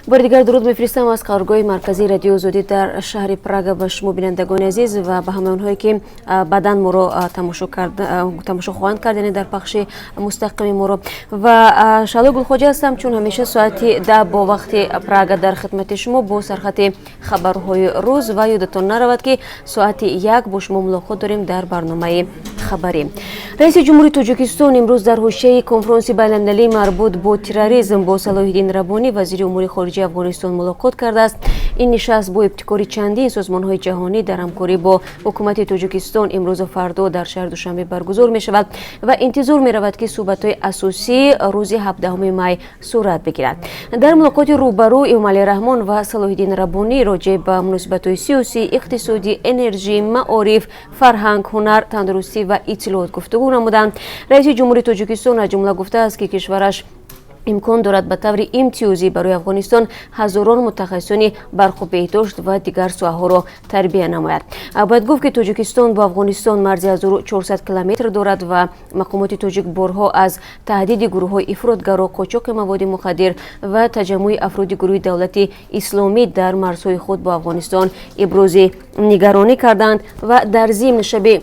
Бори дигар дуруд мефиристам аз қароргоҳи марказии Радиои Озодӣ дар шаҳри Прага ба шумо, бинандагони азиз, ва ба ҳамаи онҳое, ки баъдан моро тамошо хоҳанд кард, яъне дар пахши мустақими моро. Ва Шаҳло Гулхоҷа ҳастам, чун ҳамеша соати 10 бо вақти Прага дар хидмати шумо бо сархати хабарҳои рӯз. Ва ёдатон наравад, ки соати 1 бо шумо мулоқот дорем дар барномаи хабарӣ. Раиси ҷумҳури Тоҷикистон имрӯз дар ҳошияи конфронси байналмилалии марбут бо терроризм бо Салоҳиддин Раббонӣ, вазири умури хориҷаи Афғонистон, мулоқот кардааст. Ин нишаст бо ибтикори чандин созмонҳои ҷаҳонӣ дар ҳамкорӣ бо ҳукумати Тоҷикистон имрӯзу фардо дар шаҳри Душанбе баргузор мешавад ва интизор меравад, ки суҳбатҳои асосӣ рӯзи 17 май сурат бигирад. Дар мулоқоти рӯбарӯ Эмомалӣ Раҳмон ва Салоҳиддин Раббонӣ роҷеъ ба муносибатҳои сиёсӣ, иқтисодӣ, энержӣ, маориф, фарҳанг, ҳунар, тандурустӣ ва иттилоот гуфтугӯ намуданд. Раиси ҷумҳури Тоҷикистон аз ҷумла гуфтааст, ки кишвараш имкон дорад ба таври имтиёзӣ барои Афғонистон ҳазорон мутахассисони барқу беҳдошт ва дигар соҳаҳоро тарбия намояд. Бояд гуфт, ки Тоҷикистон бо Афғонистон марзи 1400 километр дорад ва мақомоти тоҷик борҳо аз таҳдиди гурӯҳҳои ифротгаро, қочоқи маводи мухаддир ва таҷаммуи афроди гурӯҳи Давлати Исломӣ дар марзҳои худ бо Афғонистон ибрози нигаронӣ карданд. Ва дар зимн, шаби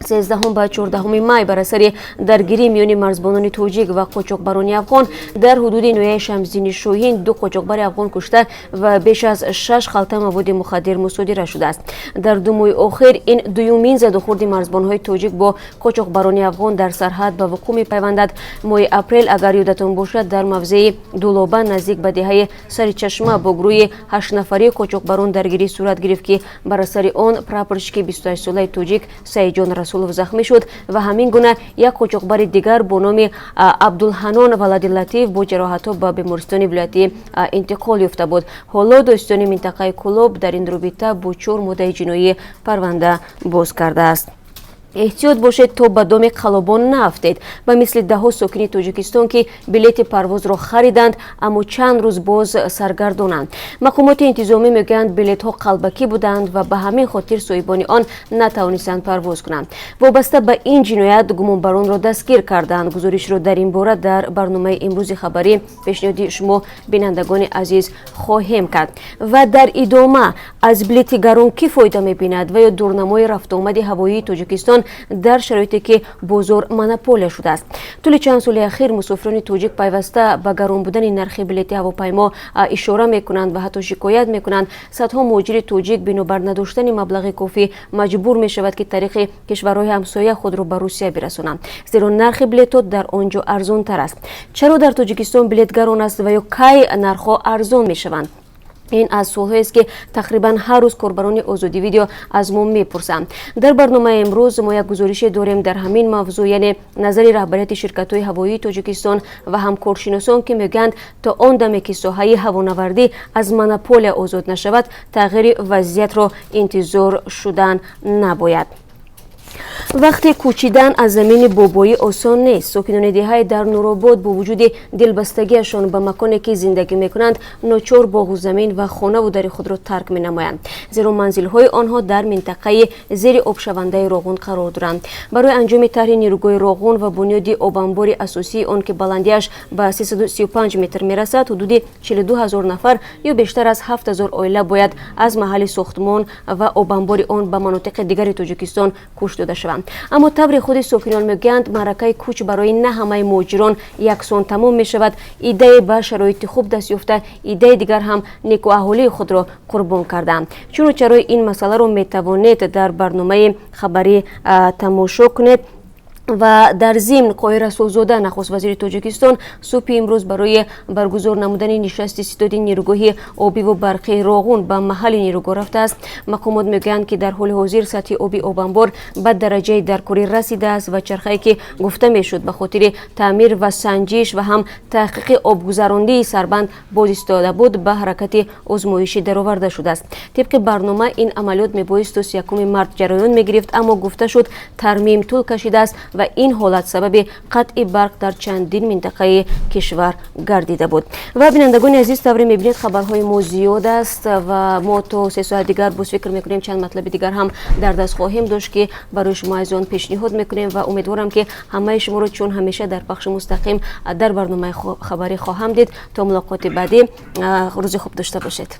13 ба 14 май бар асари даргирӣ миёни марзбонони тоҷик ва қочоқбарони афғон дар ҳудуди ноҳияи Шамсиддини Шоҳин ду қочоқбари афғон кушта ва беш аз шаш халта маводи мухаддир мусодира шудааст. Дар 2 моҳи охир ин дуюмин задухӯрди марзбонҳои тоҷик бо қочоқбарони афғон дар сарҳад ба вуқӯъ мепайвандад. Моҳи апрел, агар ёдатон бошад, дар мавзеи Дулоба наздик ба деҳаи Саричашма бо гурӯҳи ҳаштнафарии қочоқбарон даргирӣ сурат гирифт, ки бар асари он прапорщики 28-солаи тоҷик Саидҷон Расулов захмӣ шуд ва ҳамин гуна як қочоқбари дигар бо номи Абдулҳанон Валади Латиф бо ҷароҳатҳо ба бемористони вилоятӣ интиқол ёфта буд. Ҳоло додситони минтақаи Кӯлоб дар ин робита бо чор моддаи ҷиноӣ парванда боз кардааст. Эҳтиёт бошед, то ба доми қаллобон наафтед. Ба мисли даҳҳо сокини Тоҷикистон, ки билети парвозро хариданд, аммо чанд рӯз боз саргардонанд. Мақомоти интизомӣ мегӯянд, билетҳо қалбакӣ буданд ва ба ҳамин хотир соҳибони он натавонистанд парвоз кунанд. Вобаста ба ин ҷиноят гумонбаронро дастгир карданд. Гузоришро дар ин бора дар барномаи имрӯзи хабарӣ пешниҳоди шумо, бинандагони азиз, хоҳем кард. Ва дар идома, аз билети гарон кӣ фоида мебинад ва ё дурнамои рафтуомади ҳавоии Тоҷикистон дар шароите, ки бозор монополия шудааст? Тӯли чанд соли ахир мусофирони тоҷик пайваста ба гарон будани нархи билети ҳавопаймо ишора мекунанд ва ҳатто шикоят мекунанд. Садҳо муҳоҷири тоҷик бинобар надоштани маблағи кофӣ маҷбур мешавад, ки тариқи кишварҳои ҳамсоя худро ба Русия бирасонанд, зеро нархи билетҳо дар он ҷо арзонтар аст. Чаро дар Тоҷикистон билет гарон аст ва ё кай нархҳо арзон мешаванд? Ин аз суолҳоест, ки тақрибан ҳар рӯз корбарони Озодӣ Видео аз мо мепурсанд. Дар барномаи имрӯз мо як гузорише дорем дар ҳамин мавзӯъ, яъне назари раҳбарияти ширкатҳои ҳавоии Тоҷикистон ва ҳамкоршиносон, ки мегӯянд, то он даме ки соҳаи ҳавонавардӣ аз монополия озод нашавад, тағйири вазъиятро интизор шудан набояд. Вақте кӯчидан аз замини бобоӣ осон нест. Сокинони деҳаи дар Нуробод бо вуҷуди дилбастагиашон ба маконе, ки зиндагӣ мекунанд, ночор боғу замин ва хонаву дари худро тарк менамоянд, зеро манзилҳои онҳо дар минтақаи зери обшавандаи Роғун қарор доранд. Барои анҷоми тарҳи нерӯгоҳи Роғун ва бунёди обанбори асосии он, ки баландиаш ба 335 метр мерасад, ҳудуди 42 ҳазор нафар ё бештар аз 7 ҳазор оила бояд аз маҳалли сохтмон ва обанбори он ба манотиқи дигари Тоҷикистон кӯч дода шаванд. Аммо тавре худи сокинон мегӯянд, маъракаи кӯч барои на ҳамаи муҳоҷирон яксон тамом мешавад. Иддае ба шароити хуб даст ёфта, иддаи дигар ҳам некуаҳолии худро қурбон кардаанд. Чуну чарои ин масъаларо метавонед дар барномаи хабарӣ тамошо кунед. Ва дар зимн, Қоҳир Расулзода, нахуствазири Тоҷикистон, субҳи имрӯз барои баргузор намудани нишасти ситоди нерӯгоҳи обиву барқии Роғун ба маҳалли нерӯгоҳ рафтааст. Мақомот мегӯянд, ки дар ҳоли ҳозир сатҳи оби обанбор ба дараҷаи даркорӣ расидааст ва чархае, ки гуфта мешуд ба хотири таъмир ва санҷиш ва ҳам таҳқиқи обгузарондии сарбанд боз истода буд, ба ҳаракати озмоишӣ дароварда шудааст. Тибқи барнома ин амалиёт мебоист то 31 март ҷараён мегирифт, аммо гуфта шуд, тармим тӯл кашидааст. Ва ин ҳолат сабаби қатъи барқ дар чандин минтақаи кишвар гардида буд. Ва, бинандагони азиз, тавре мебинед, хабарҳои мо зиёд аст ва мо то 3 соат дигар боз фикр мекунем, чанд матлаби дигар ҳам дар даст хоҳем дошт, ки барои шумо азизон пешниҳод мекунем. Ва умедворам, ки ҳамаи шуморо чун ҳамеша дар пахши мустақим дар барномаи хабарӣ хоҳам дид. То мулоқоти баъдӣ, рӯзи хуб дошта бошед.